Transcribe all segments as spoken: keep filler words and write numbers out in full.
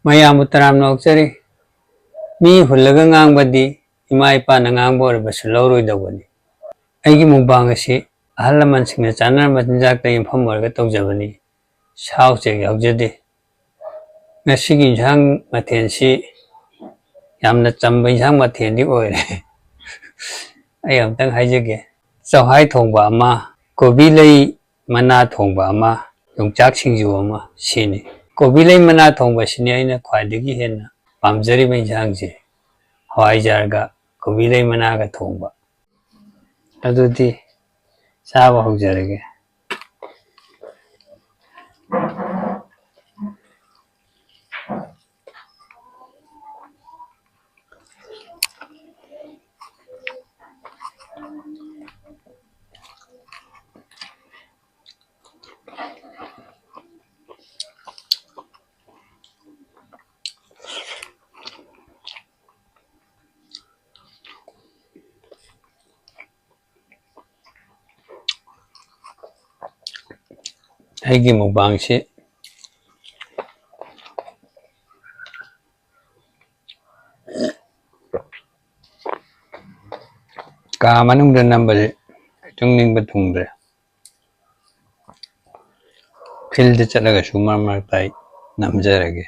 ꯃꯌꯥꯝꯕꯨ ꯇꯔꯥꯝꯅ ꯑꯣꯛꯆꯔꯤ꯫ ꯃꯤ ꯍꯨꯜꯂꯒ ꯉꯥꯡꯕꯗꯤ ꯏꯃꯥ ꯏꯄꯥꯅ ꯉꯥꯡꯕ ꯑꯣꯏꯔꯕꯁꯨ ꯂꯧꯔꯣꯏꯗꯧꯕꯅꯤ꯫ ꯑꯩꯒꯤ ꯃꯨꯛꯕꯥꯡ ꯑꯁꯤ ꯑꯍꯜ ꯂꯃꯟꯁꯤꯡꯅ ꯆꯥꯅꯔꯝꯕ ꯆꯤꯟꯖꯥꯛꯇ ꯌꯨꯝꯐꯝ ꯑꯣꯏꯔꯒ ꯇꯧꯖꯕꯅꯤ꯫ ꯁꯥ ꯎꯆꯦꯛ ꯌꯥꯎꯖꯗꯦ꯫ ꯉꯁꯤꯒꯤ ꯏꯟꯁꯥꯡ ꯃꯊꯦꯜꯁꯤ ꯌꯥꯝꯅ ꯆꯝꯕ ꯏꯟꯁꯥꯡ ꯃꯊꯦꯜꯗꯤ ꯑꯣꯏꯔꯦ꯫ ꯑꯩ ꯑꯝꯇꯪ ꯍꯥꯏꯖꯒꯦ꯫ ꯆꯧꯍꯥꯏ ꯊꯣꯡꯕ ꯑꯃ, ꯀꯣꯕꯤ ꯂꯩ ꯃꯅꯥ ꯊꯣꯡꯕ ꯑꯃ, ꯌꯣꯡꯆꯥꯛ ꯁꯤꯡꯖꯨ ꯑꯃ, ꯁꯤꯅꯤ꯫ ꯀꯣꯕꯤ ꯂꯩ ꯃꯅꯥ ꯊꯣꯡꯕꯁꯤꯅꯤ ꯑꯩꯅ ꯈ꯭ꯋꯥꯏꯗꯒꯤ ꯍꯦꯟꯅ ꯄꯥꯝꯖꯔꯤꯕ ꯏꯟꯁꯥꯡꯁꯦ꯫ ꯍꯋꯥꯏꯖꯥꯔꯒ ꯀꯣꯕꯤ ꯂꯩ ꯃꯅꯥꯒ ꯊꯣꯡꯕ꯫ ꯑꯗꯨꯗꯤ ꯆꯥꯕ ꯍꯧꯖꯔꯒꯦ꯫ ꯑꯩꯒꯤ ꯃꯨꯛꯕꯥꯡꯁꯤ ꯀꯥ ꯃꯅꯨꯡꯗ ꯅꯝꯕꯁꯦ ꯇꯨꯝꯅꯤꯡꯕ ꯊꯨꯡꯗ꯭ꯔꯦ꯫ ꯐꯤꯜꯗ ꯆꯠꯂꯒꯁꯨ ꯃꯔꯛ ꯃꯔꯛꯇ ꯑꯩ ꯅꯝꯖꯔꯒꯦ꯫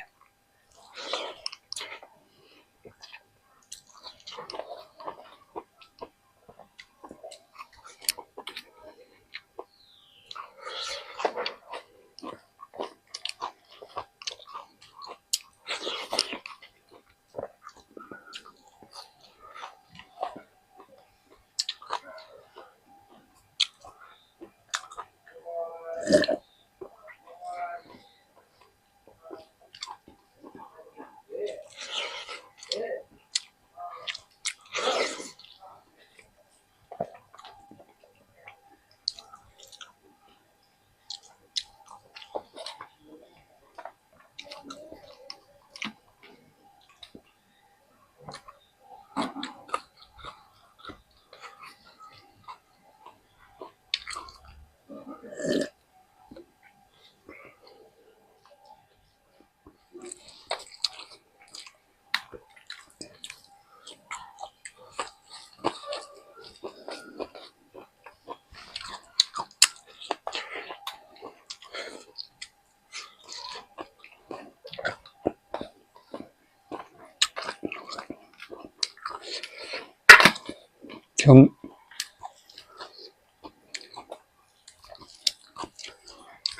ꯁꯨꯝ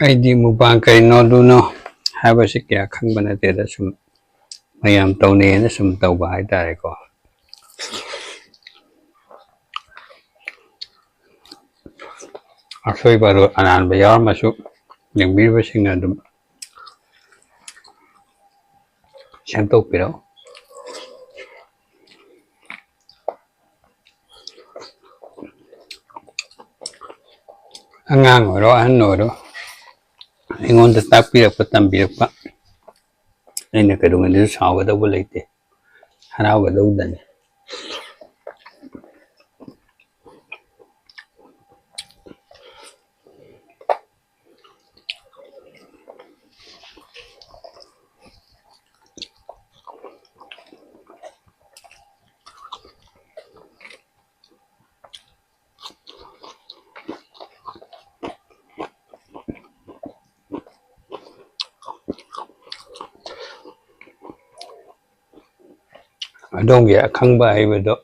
ꯑꯩꯗꯤ ꯃꯨꯛꯕꯥꯡ ꯀꯔꯤꯅꯣ ꯑꯗꯨꯅꯣ ꯍꯥꯏꯕꯁꯤ ꯀꯌꯥ ꯈꯪꯕ ꯅꯠꯇꯦꯗ, ꯁꯨꯝ ꯃꯌꯥꯝ ꯇꯧꯅꯩꯌꯦꯅ ꯁꯨꯝ ꯇꯧꯕ ꯍꯥꯏꯇꯥꯔꯦꯀꯣ꯫ ꯑꯁꯣꯏꯕ ꯑꯔꯥꯟꯕ ꯌꯥꯎꯔꯝꯃꯁꯨ ꯌꯦꯡꯕꯤꯔꯤꯕꯁꯤꯡꯅ ꯑꯗꯨꯝ ꯁꯦꯝꯗꯣꯛꯄꯤꯔꯛꯎ꯫ ꯑꯉꯥꯡ ꯑꯣꯏꯔꯣ, ꯑꯍꯟ ꯑꯣꯏꯔꯣ, ꯑꯩꯉꯣꯟꯗ ꯇꯥꯛꯄꯤꯔꯛꯄ, ꯇꯝꯕꯤꯔꯛꯄ, ꯑꯩꯅ ꯀꯩꯗꯧꯉꯩꯗꯁꯨ ꯁꯥꯎꯒꯗꯧꯕ ꯂꯩꯇꯦ, ꯍꯔꯥꯎꯒꯗꯧꯕꯗꯅꯤ꯫ ꯑꯗꯣꯝꯒꯤ ꯑꯈꯪꯕ ꯑꯍꯩꯕꯗꯣ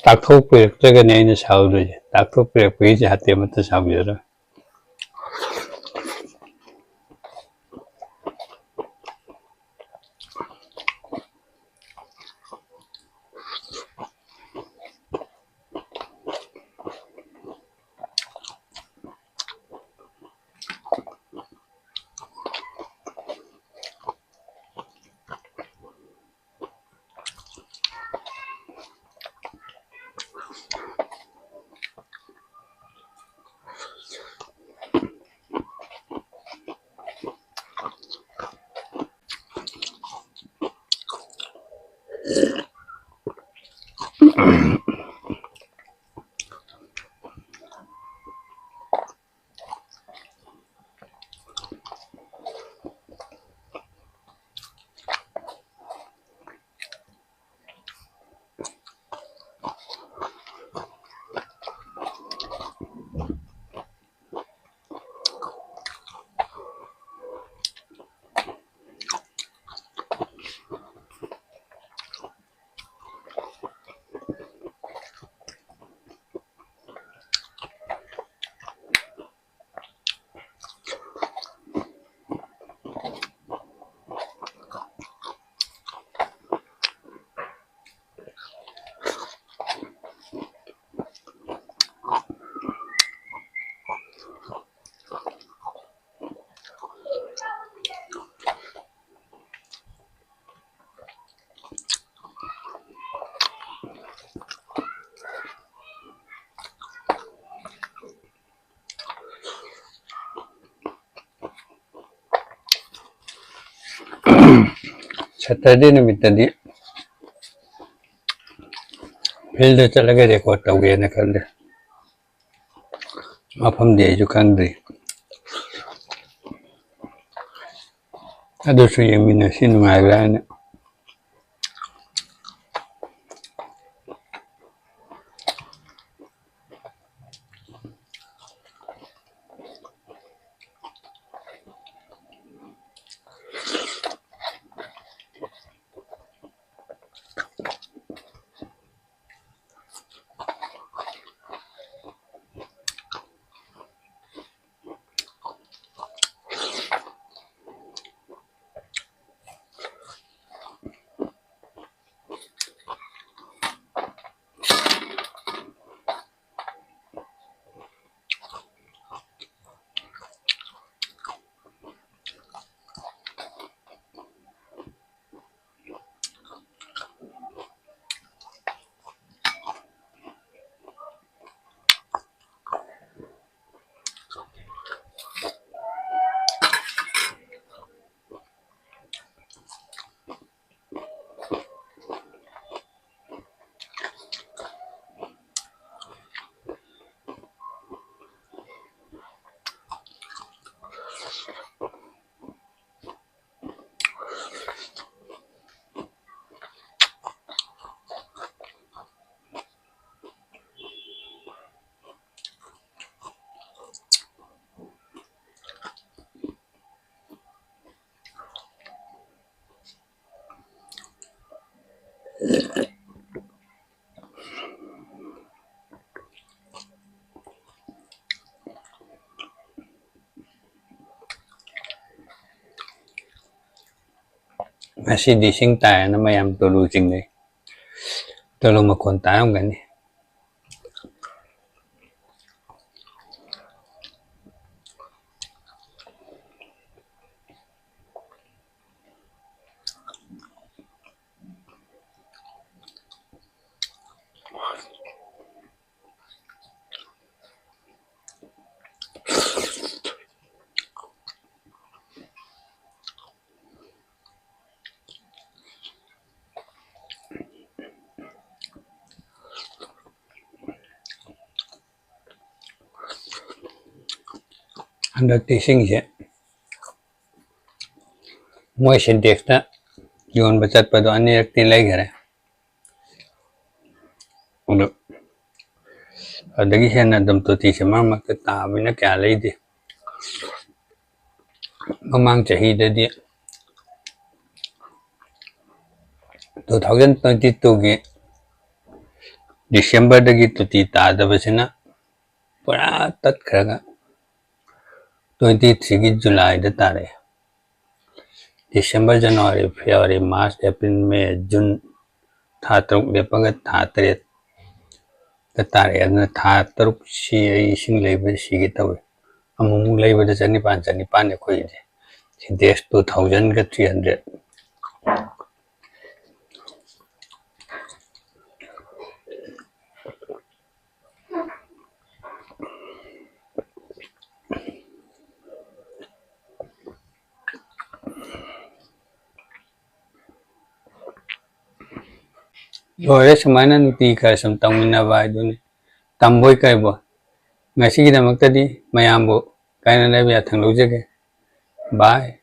ꯇꯥꯛꯊꯣꯛꯄꯤꯔꯛꯇ꯭ꯔꯒꯅꯤ ꯑꯩꯅ ꯁꯥꯎꯗꯣꯏꯁꯦ꯫ ꯇꯥꯛꯊꯣꯛꯄꯤꯔꯛꯄꯒꯤꯁꯦ ꯍꯥꯇꯦ ꯑꯃꯠꯇ ꯁꯥꯎꯕꯤꯔꯔꯣꯏ꯫ ꯁꯇꯔꯗꯦ ꯅꯨꯃꯤꯠꯇꯗꯤ ꯐꯤꯜꯗ ꯆꯠꯂꯒ ꯔꯦꯀꯣꯔꯠ ꯇꯧꯒꯦꯅ ꯈꯜꯂꯦ꯫ ꯃꯐꯝꯗꯤ ꯑꯩꯁꯨ ꯈꯪꯗ꯭ꯔꯤ꯫ ꯑꯗꯨꯁꯨ ꯌꯦꯡꯃꯤꯟꯅꯁꯤ ꯅꯨꯡꯉꯥꯏꯕ꯭ꯔꯥ ꯍꯥꯏꯅ꯫ ꯉꯁꯤꯗꯤ ꯏꯁꯤꯡ ꯇꯥꯏꯌꯦꯅ ꯃꯌꯥꯝ ꯇꯨꯂꯨ ꯆꯤꯡꯅꯩ꯫ ꯇꯨꯂꯨ ꯃꯈꯣꯟ ꯇꯥꯔꯝꯒꯅꯤ꯫ ꯍꯟꯗꯛꯇꯤ ꯏꯁꯤꯡꯁꯦ ꯃꯣꯏ ꯁꯤꯟꯇꯦꯛꯁꯇ ꯌꯣꯟꯕ ꯆꯠꯄꯗꯣ ꯑꯅꯤꯔꯛꯇꯤ ꯂꯩꯈꯔꯦ꯫ ꯑꯗꯨ ꯑꯗꯒꯤ ꯍꯦꯟꯅ ꯑꯗꯨꯝ ꯇꯣꯇꯤꯁꯦ ꯃꯔꯛ ꯃꯔꯛꯇ ꯇꯥꯕꯅꯤꯅ ꯀꯌꯥ ꯂꯩꯗꯦ꯫ ꯃꯃꯥꯡ ꯆꯍꯤꯗꯗꯤ two thousand twenty twoꯒꯤ ꯗꯤꯁꯦꯝꯕꯔꯗꯒꯤ ꯇꯣꯇꯤ ꯇꯥꯗꯕꯁꯤꯅ ꯄꯨꯔꯥ ꯇꯠꯈ꯭ꯔꯒ twenty threeꯒꯤ ꯖꯨꯂꯥꯏꯗ ꯇꯥꯔꯛꯑꯦ꯫ December, January, February, March, April, May, June, ꯊꯥ ꯇꯔꯨꯛ ꯂꯦꯞꯄꯒ ꯊꯥ ꯇꯔꯦꯠꯇ ꯇꯥꯔꯛꯑꯦ꯫ ꯑꯗꯨꯅ ꯊꯥ ꯇꯔꯨꯛꯁꯤ ꯑꯩ ꯏꯁꯤꯡ ꯂꯩꯕꯗ ꯁꯤꯒꯦ ꯇꯧꯋꯦ꯫ ꯑꯃꯨꯛꯃꯨꯛ ꯂꯩꯕꯗ ꯆꯅꯤꯄꯥꯟ, ꯆꯅꯤꯄꯥꯟꯅꯤ ꯑꯩꯈꯣꯏꯒꯤꯗꯤ꯫ Syntax two thousandꯒ three hundred꯫ ꯂꯣꯏꯔꯦ, ꯁꯨꯃꯥꯏꯅ ꯅꯨꯡꯇꯤ ꯈꯔ ꯁꯨꯝ ꯇꯧꯃꯤꯟꯅꯕ ꯍꯥꯏꯗꯨꯅꯤ꯫ ꯇꯝꯕꯣꯏ ꯀꯩꯕꯣꯏ꯫ ꯉꯁꯤꯒꯤꯗꯃꯛꯇꯗꯤ ꯃꯌꯥꯝꯕꯨ ꯀꯥꯏꯅꯅꯕ ꯌꯥꯊꯪ ꯂꯧꯖꯒꯦ꯫ Bye꯫